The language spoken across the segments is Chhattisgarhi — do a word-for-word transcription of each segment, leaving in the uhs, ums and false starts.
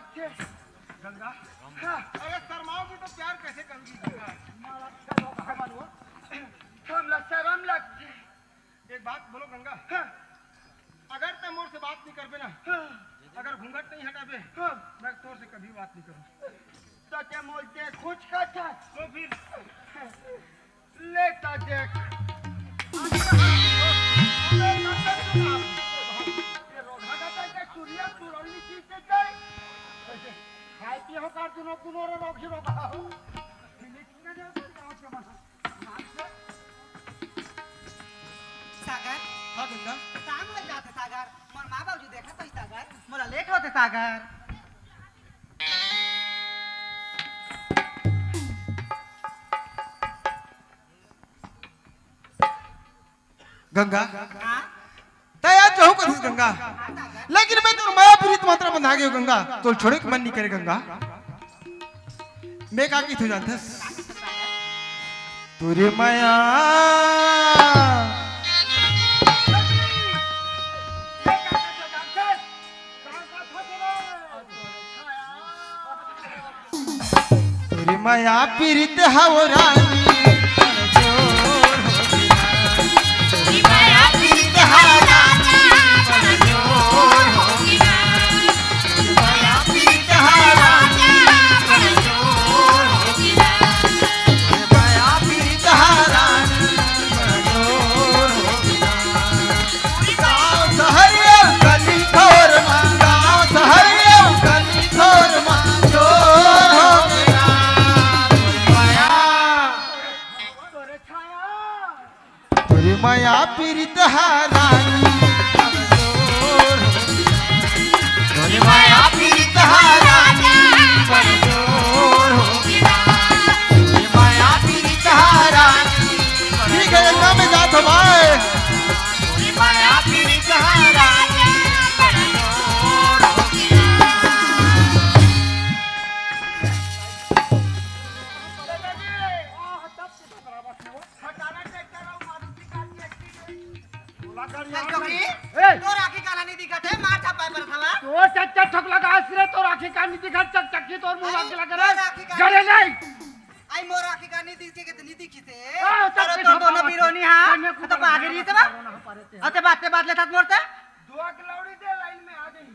गंगा, हाँ। अरे शर्माओगी तो प्यार कैसे करूंगी गंगा? मारा चलो भगवान हो, हमला शर्म लगथे। एक बात बोलो गंगा, हाँ। अगर तैं मोर से बात नहीं करबे ना, हाँ। अगर घूंघट नहीं हटाबे, हाँ। मैं तोर से कभी बात नहीं करूं। तो तैं मोर से कुछ कहता? तो फिर ले त देख। ये रोधा का तैं सूर्य सुरौली चीज से जाए। खाए पिए हो कार दुनो, दुनो रे रोगी रोगा हो। फिनिश में जाओ, फिर जाओ के मना। सागर। हाँ गंगा। शाम हो जाते सागर, मोर माँ बाबूजी देखत होई सागर, मोला लेट होते सागर। गंगा, हाँ? तैं आज रहू कथिस गंगा, हाँ सागर। लेकिन मैं तोर मया पीरित मात्रा बंधा गेंव गंगा, तोला छोड़े के मन नहीं करे गंगा। मैं का कहिथंव जानथस? तोरे मया। तोरे मया पीरित हव रानी। तोरे मया पीरित ह रानी, तोरे मया पीरित ह रानी, तोरे मया पीरित ह रानी। ठीक है, गंगा में जात हो भाई। ए, चौकी, ए! तोर आँखी काला नहीं दिखत हे, मार झपाए बर हवा। तोर चच्चा ठोक लगा सिरे, तोर आँखी का नहीं दिखत, चकचकी तोर मुँह अरे, आगे लगा तोर रे। आँखी का गले नहीं। नहीं। आई मोर आँखी का नहीं दिखे के तो नहीं दिखी से। हाँ, अरे चक्की तोर दोनों ठोक बिरोनी हाँ, कन्या को तो बागे रही से बा। अते बाते बात ले था मोर से। दुआ के लौड़ी दे लाइन में आ गई।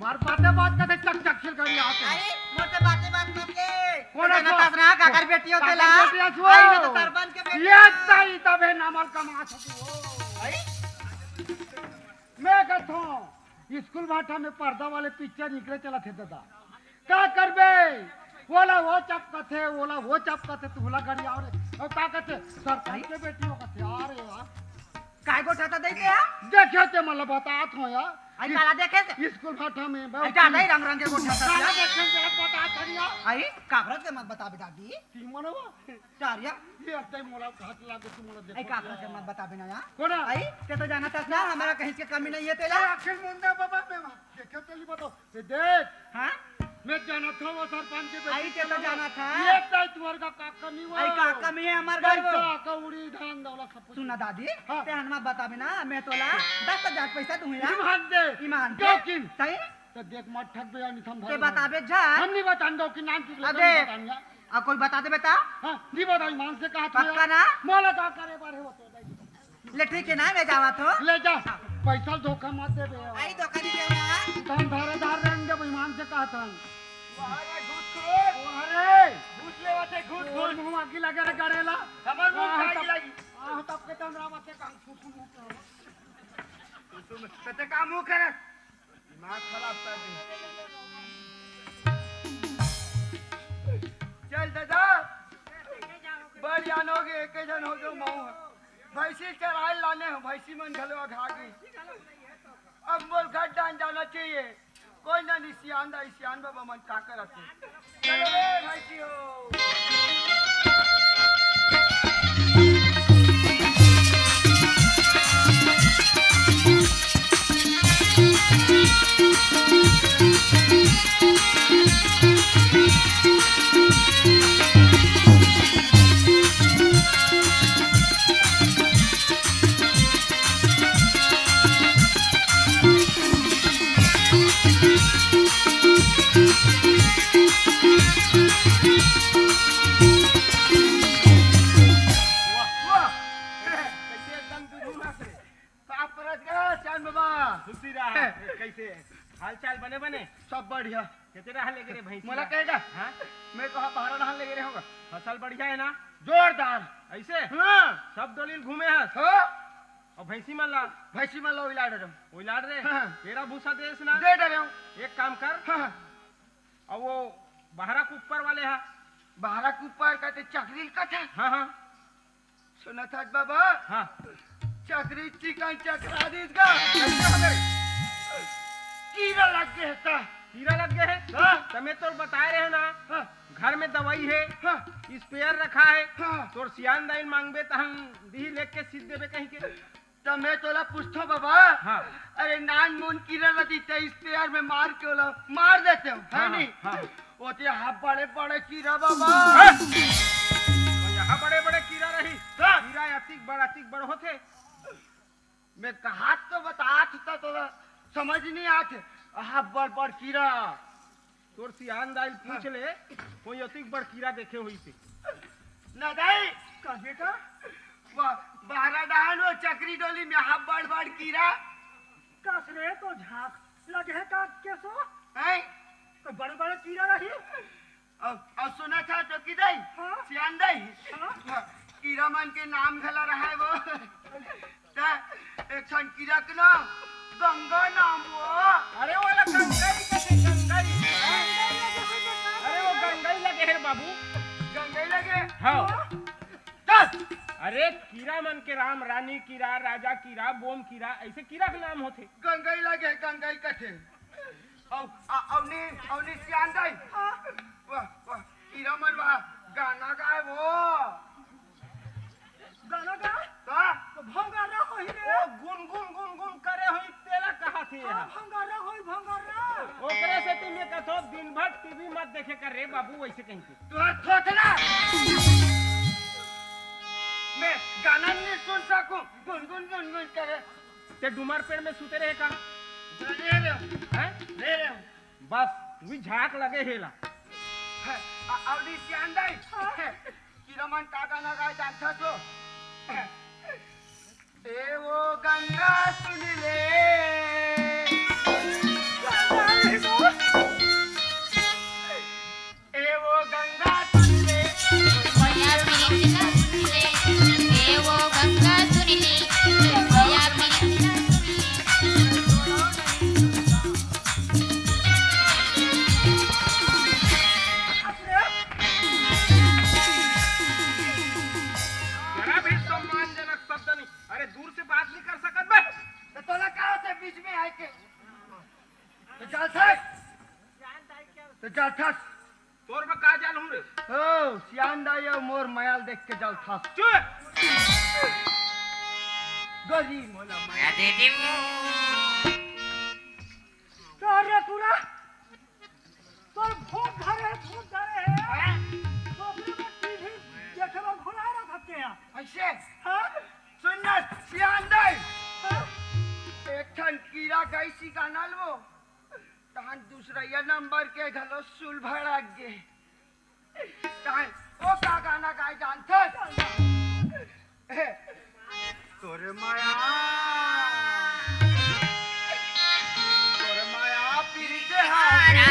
मार बाते बात का देख चक चक सिर करी आते। अरे मोर से बाते बात मत ले। कौन है तो? ना काकर बेटी होते ला। काकर बेटी है तू। आई ना तो सरपंच के बेटी ये है। ताई तबे नामल कमा सकू। आई? मैं कहता हूँ, स्कूल भाटा में पर्दा वाले पिक्चर निकले चला थे दादा। का करबे? ओला वो चपकथे, ओला वो चपकथे, तू ओला गड़ियाव रे। अउ का कथे? सरपंच के बेटी हो कथे, अरे यार। काय गोठा था देखे हा? देखे ते मला बतात हो यार। आई काला देखे ते? स्कूल भाटा में, आई का नहीं रंग रंग के गोठा था काला यार। देखे ते बतात हो यार। आई कागरत के मत बताबे दादी। ती मनवा। चारिया। ये अत्ते मोला हाथ लागे तू मोला देखो। आई कागरत के मत बताबे ना यार। कोना? आई ते तो जानत हस ना, हमारा कहीं के कमी नहीं है तेला। आखिर मुंडा बाबा में देखे तेली बताओ। ते देख। हाँ? मैं जानत हूँ वो सरपंच के बेटी आई, ते तो चला। जानत है। ये तय तुअर का काका नहीं हुआ। आई काका में है हमार घर वो। पैसा, कौड़ी, धन, दौलत सब कुछ। सुना दादी, हाँ। ते हनमा बताबे ना, मैं तोला दस हजार पैसा दूँ यार। ईमान दे। ईमान दे। गौकिन। सही? तो देख मत ठग बे, नहीं समझा ते दे। बताबे जा। हम नहीं बतान गौकिन नाम की अबे। नहीं बतान यार। आ कोई बता दे बेटा। हाँ, नहीं बताई ईमान से कहा था पक्का यार। ना? मोला का करे बारे वो तो। ले ठीक है ना, मैं जावा तो। ले जा, पैसा धोखा मत दे बे। आई धोखा नहीं देना। धन धारे धार रहन दे, ईमान से कहा था। वाह रे घूसखोर। वाह रे। घूस लेवा थे, घूस, घूस। मुंह आगी लगे रे गड़ेला। हमर मुंह आगी लगी। आह, तब के तंद्रा मत काम सुसु मुंह। सुसु में, ते का मुंह करे? दिमाग खराब कर दे। चल दादा, बड़ जान हो गए, एक जन हो गए मऊ। भैंसी चराए लाने हो, भैंसी मन घलो अघा गई। अब मोर घर डान जाना चाहिए। कोई ना, निसियान दा, सियान बाबा मन का करत हे। चलो रे भैंसी हो। बने बने। सब बढ़िया। कितने रहा लेके रे भैंसी मोला ला? कहेगा? हाँ? मैं तो हाँ बारह डहान लेके रहूंगा। फसल बढ़िया है ना? जोरदार। ऐसे? हाँ। सब डोली ल घूमे हस? हाँ। और भैंसी मन ला? भैंसी मन ला उलाड़ रहे हूँ। उलाड़ रहे? हाँ। तेरा भूसा देस ना? दे डरे हूँ। एक काम कर। हाँ। और वो बहरा के ऊपर वाले हा? बहरा के ऊपर कहते चकरी ल कथा। हाँ, हाँ। सुनत हस बाबा? हाँ। चकरी चिकन चकरा दीस गा। कैसे हो गए? कीरा लग गए है ता। कीरा लग गए है? हाँ। त मैं तो बताए रहे ना। हाँ। घर में दवाई है। हाँ। स्प्रेयर रखा है। हाँ। तोर सियान दाई ल मांगबे त हम दिही लेके सीध देबे कहीं के। त मैं तोला पूछथों बाबा। हाँ। अरे नान मोन कीरा लगी त स्प्रेयर में मार के ओला मार देते हो, है हाँ, नहीं? हाँ। ओते हा बड़े बड़े कीरा बाबा। हाँ। तो यहाँ बड़े बड़े कीरा रही। हाँ। कीरा अतिक बड़, अतिक बड़ होथे। मैं कहा तो बतात त तोला समझ नहीं आथे। हा बड़ बड़ कीरा। तोर सियान दाई ल पूछ ले, कोई अतिक बड़ कीरा देखे होही ते। ना दाई। का बेटा? वाह, बहरा डहान वो चकरी डोली में हा बड़ बड़ कीरा। कस रे तो झांक लगे है का केसो? हैं? तो बड़े बड़े कीरा रही। अब, अब सुनत हा चौकी दाई, हाँ? सियान दाई, हाँ? कीरा मन के नाम घला रहा है वो। त एक ठन कीरा के नाम गंगा नाम वो। अरे वाला गंगई कथे, गंगई। अरे वो गंगई लगे है बाबू। गंगई लगे? हाँ। हाँ? चल। अरे कीरा मन के राम रानी कीरा, राजा कीरा, बोम कीरा, ऐसे कीरा के नाम होथे। गंगई लगे, गंगई कथे। अउ, अ-, अवनी, अवनी सियान दाई। हाँ। वाह, वाह, कीरा मन वाह, गाना गाए वो। गाना गाए? हाँ। तो भंगारा होही रे। ओ गुन गुन गुन गुन करे होही, तेला कहा थे हाँ, यहाँ। भंगारा होही, भंगारा। ओकरे सेती मैं कथों, दिन भर टीवी मत देखे कर रे बाबू, वैसे कहीं के। तुहर थोथना। मैं गाना नहीं सुन सकूं, गुन गुन गुन गुन करे। ते डुमर पेड़ में सुते रहे का? रहे रहे। हैं? रहे रहे। बस, उही झांक लगे हेला। हैं, अ-, अवनी सियान दाई। हाँ। कीरा मन का गाना गाए जानथस वो? ए वो गंगा सुन ले। ए वो गंगा सुन ले। भैया प्रीत ना सुन ले, ए वो गंगा सुन ले, भैया प्रीत ना सुन ले। जरा भी सम्मानजनक शब्द नहीं। अरे दूर से बात नहीं कर सकत बे। तो तोला का होथे बीच में आए के? तो चल था। तो चल था। तोर में का जाल हूँ रे? ओ, सियान दाई अउ मोर मयाल देख के जाल था। चुप! गोरी मोला मया दे दे। का रे टूरा? तोर भूत धरे हे, भूत धरे हे। हैं? तो ओकरे में टीवी देखे बर घुला रहा था क्या? ऐसे? हाँ? सुन ना, सियान दाई। हाँ? एक ठन कीरा गइसी गाना लबो। तहन दूसरइया नंबर के घलो सुल भड़क गे। तहन ओ का गाना गाए जानथस? तोर माया, तोर माया पीरित हारा।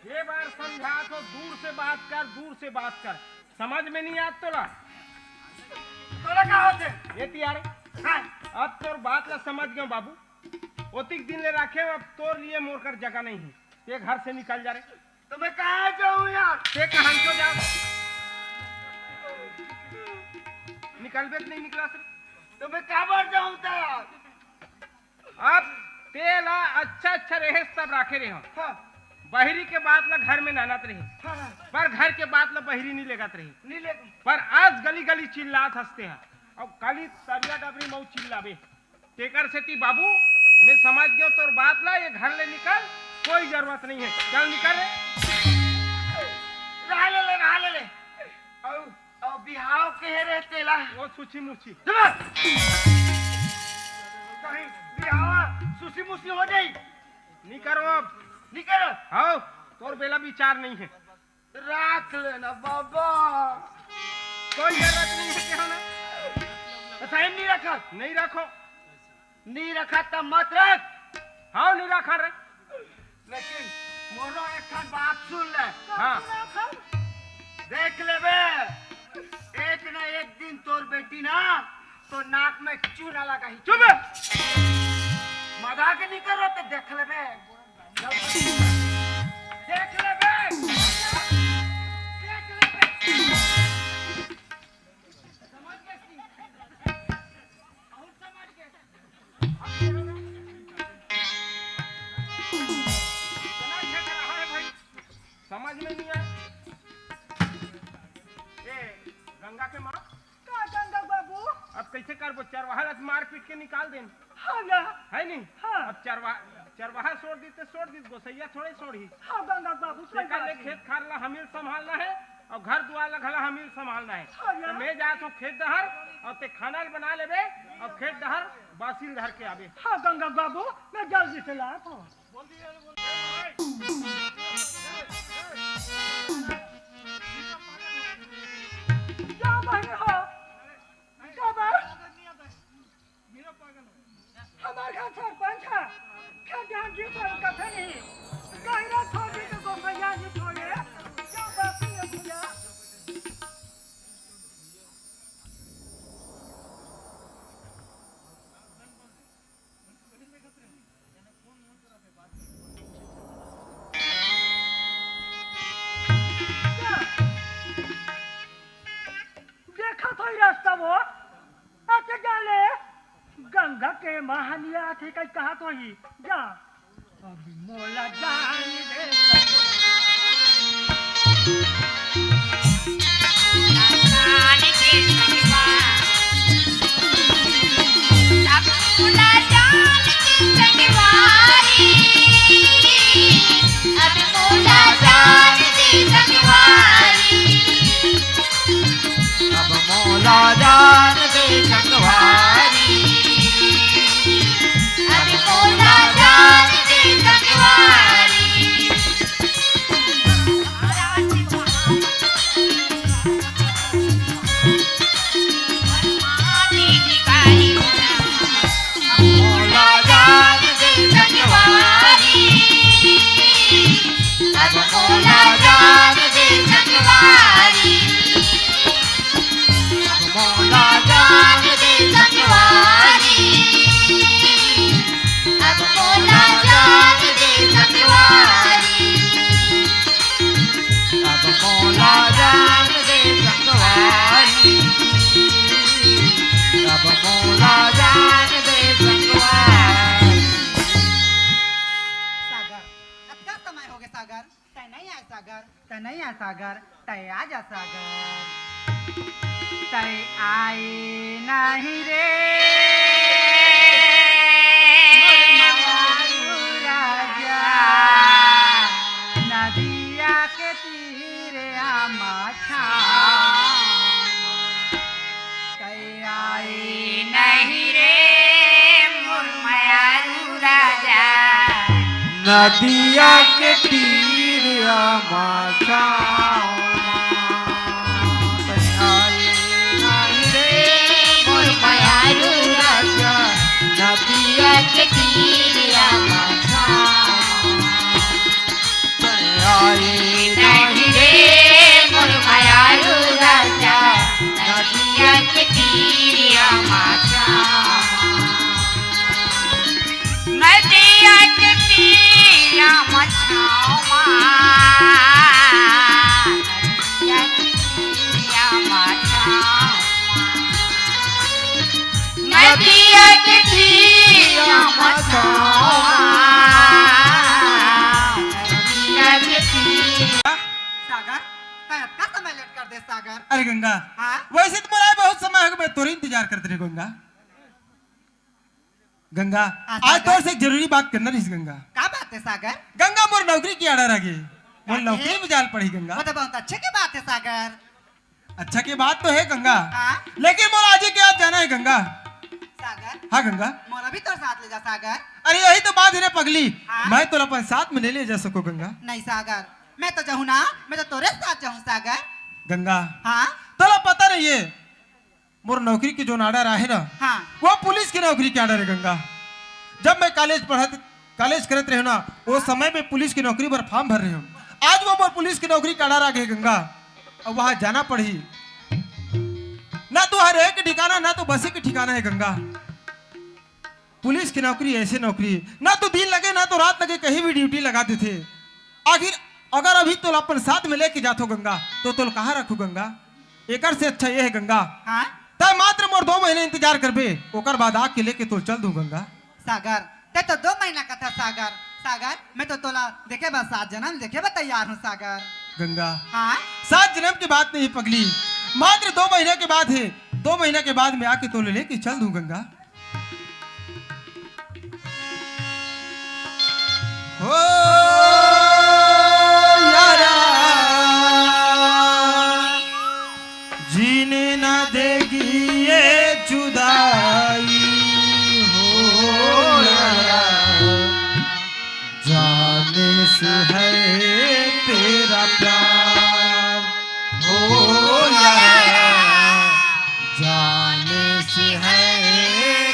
ये बार समझा तो दूर से बात कर, दूर से बात कर। समझ में नहीं आत तोला? तोला का होथे? ये तियारे। हाँ। अब तोर बात ला समझ गयो बाबू। ओतिक दिन ले राखे, अब तोर लिए मोर कर जगह नहीं है। ये घर से निकल जा रे। तो मैं कहाँ जाऊँ यार? ते कहाँ को जा? निकलबे कि नहीं निकला सर? तो मैं काबर जाऊँ यार? अब तेला अच्छा अच्छा रहे तब राखे रहे। हाँ। बहिरी के बात ला घर में नानत रहे। हाँ, हाँ। पर घर के बात ला बहिरी नहीं लेगत रहे। नहीं लेगत। पर आज गली गली चिल्लात हंसते हैं। अब काली तरिया डबरी मऊ चिल्लाबे। तेकर सेती बाबू, मैं समझ गयो तोर बात ला, ये घर ले निकल, कोई जरूरत नहीं है। चल निकल रे। नहा ले ले, नहा ले ले। अउ, अउ बिहाव के हे रे तेला। वो सुची मुची। चुप। कहीं बिहाव सुची मुची हो जाई। नहीं करो अब। नहीं करो। हाँ, तोर बेला विचार नहीं है। राख लेना बाबा। कोई जरूरत नहीं है, क्या ना? तो सही नहीं रखा। नहीं रखो। नहीं रखा तब मत रख। हाँ, नहीं रखा रे। लेकिन मोरो एक ठन बात सुन ले। हाँ। देख लेबे, एक ना एक दिन तोर बेटी ना तो नाक में चूना लगाही। चुप। मजाक नहीं करो तो देख लेबे। देख लेबे। देख लेबे। समझ गए? समझ में नहीं आए। ए, गंगा के माँ। का गंगा बाबू? अब कैसे करबो? चरवाहा ला मार पीट के निकाल देन। हाँ ना। है नहीं? हाँ। अब चरवा-, चरवाहा छोड़ दी तो छोड़ दी, गोसैया थोड़े छोड़ी। हाँ गंगा बाबू, सही तेकर ले बात है। खेत खार ला हमील संभालना है और घर दुआर ला घला हमील संभालना है। हाँ ना। तो मैं जात हूँ खेत डहर और ते खाना ल बना लेबे और खेत डहर बासिल धर के आबे। हाँ गंगा बाबू, मैं जल्दी से लात हूँ। क्या बहन हो? क्या बहन? हमार घर सरपंच है, क्या ध्यान क्यों पर कथे नहीं? गहरा छोड़ दी तो गोपैया जी छोड़े, क्या बात है भैया? देखत होई रास्ता वो, अते जाले गंगा के महानिया आथे कई कहत होई, जा। अब मोला जान दे अब मोला जान दे संगवारी, अब मोला जान दे संगवारी। मोला जान दे संगवारी, अब मोला जान दे संगवारी, अब मोला जान दे संगवारी, अब मोला जान दे संगवारी। अब मोला जान दे संगवारी, अब मोला जान दे संगवारी। सागर, अतका समय होगे सागर, तैं नइ आए सागर, तैं नइ आए सागर, तैं आ जा सागर। तैं आए नहीं रे मोर मयारू राजा, नदिया के तीर आमा छाँव। तैं आए नहीं रे मोर मयारू राजा, नदिया के तीर आमा छाँव। तैं आए नहीं रे मोर मयारू राजा, नदिया के तीर आमा छाँव। तैं आए नहीं रे मोर मयारू राजा, नदिया के तीर आमा छाँव। नदिया के तीर आमा छाँव। नदिया के तीर आमा छाँव। नदिया के तीर आमा छाँव। नदिया के तीर। सागर, तैं अतका समय लेट कर दे सागर। अरे गंगा, हाँ? वैसे तो मोर आए बहुत समय होगे, मैं तोर इंतजार करत रहे गंगा। गंगा, हाँ, आज सागर। तोर से एक जरूरी बात करना रहिस गंगा। का बात है सागर? गंगा, मोर नौकरी के order आगे। मोर नौकरी में जाल पड़ही गंगा। वो तो बहुत अच्छे के बात है सागर। अच्छा के बात तो है गंगा। हाँ। लेकिन मोर आजी के आज जाना है गंगा। सागर। हाँ गंगा। मोला भी तोर साथ ले जा सागर। अरे यही तो बात है रे पगली। हाँ। मैं तोला अपन साथ में नहीं ले जा सको गंगा। नहीं सागर, मैं तो जाहूँ ना, मैं तो तोरे साथ जाहूँ सागर। गंगा। हाँ। तोला पता नहीं है, मोर नौकरी के जोन order आहे ना, हाँ। वो पुलिस के नौकरी के order है गंगा। जब मैं कॉलेज पढ़त, कॉलेज करत रहे ना, वो समय में पुलिस की नौकरी बर form भर रहे हूँ। आज वो मोर पुलिस की नौकरी का order आ गए गंगा। अब वहां जाना पड़ही। ना तो हर एक ठिकाना, ना तो बसे के ठिकाना है गंगा। पुलिस की नौकरी ऐसे नौकरी, ना तो दिन लगे ना तो रात लगे, कहीं भी ड्यूटी लगा देथे। आखिर अगर अभी तोला अपन साथ में लेके जाथो गंगा, तो तोला कहाँ रखू गंगा? एकर से अच्छा ये है गंगा, हाँ? तै मात्र मोर दो महीना इंतजार करबे, ओकर बाद आके लेके तोला चल दूं गंगा। सागर, तै तो दो महीना कथा सागर। सागर, मैं तो तोला देखे बर सात जन्म देखे बर तैयार हूँ सागर। गंगा, हाँ? सात जन्म की बात नहीं पगली, मात्र दो महीना के बाद है, दो महीना के बाद मैं आके तोला लेके चल दूं गंगा। हो यारा, जीने ना देगी ये जुदाई, हो यारा, जाने से है तेरा प्यार, हो यारा, जाने से है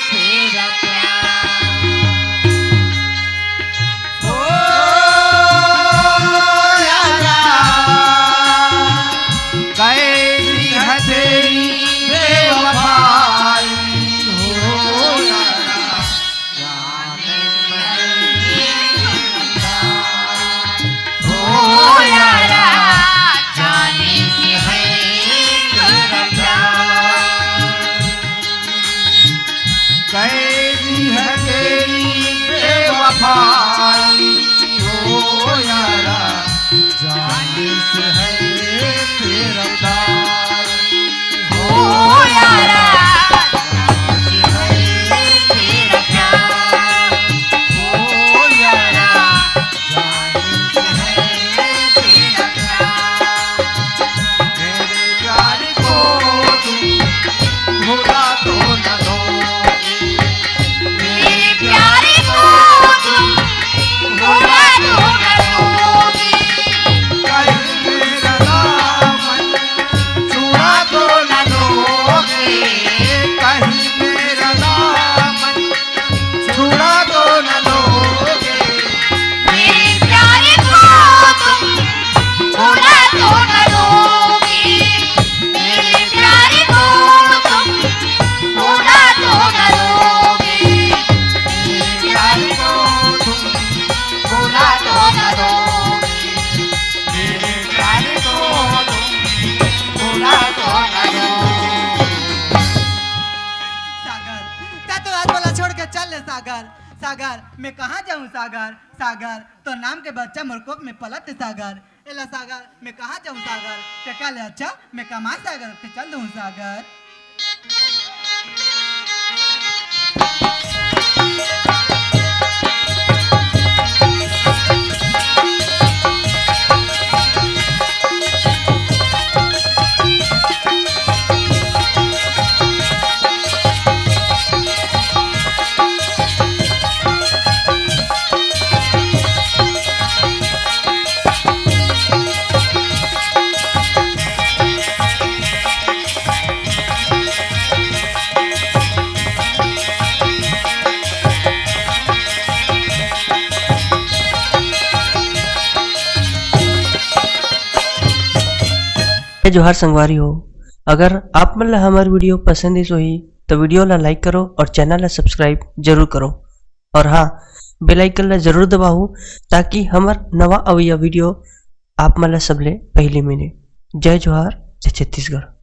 तेरा प्यार। ओ यारा, कैसी है तेरी बेवफाई, हो यारा, जाने से है तेरा प्यार। ओ यारा, जाने से है तेरा प्यार। कैसी है तेरी बेवफाई, ओ यारा, जाने से है तेरा प्यार। ओ यारा, जाने से है तेरा प्यार। ओ यारा, जाने से है तेरा प्यार। मेरे प्यार को तुम भुला तो न दोगे। मेरे प्यार को तुम भुला तो न दोगे। कहीं मेरा दामन छुड़ा तो न दोगे। कहीं मेरा दामन छुड़ा तो न दोगे। मेरे प्यार को तुम भुला तो न दोगे। मेरे प्यार को तुम भुला तो न दोगे। मेरे प्यार को तुम भुला तो न दोगे। मेरे प्यार को तुम भुला तो न दोगे। सागर, तै तो आज मोला छोड़ के चल ले सागर। सागर, मैं कहाँ जाऊँ सागर? सागर, तोर नाम के बच्चा मोर कोख में पलत हे सागर। एला सागर, मैं कहाँ जाऊँ सागर? तेकर ले अच्छा मैं कमा सागर के चल दूँ सागर। जय जोहार संगवारी हो, अगर आप मन ला हमर video पसंद आइस होही, तो video ला like करो और channel ला subscribe जरूर करो। और हाँ, bell icon ला जरूर दबाओ, ताकि हमर नवा अवइया video आप मन ला सबले पहिली मिले। जय जोहार, जय छत्तीसगढ़।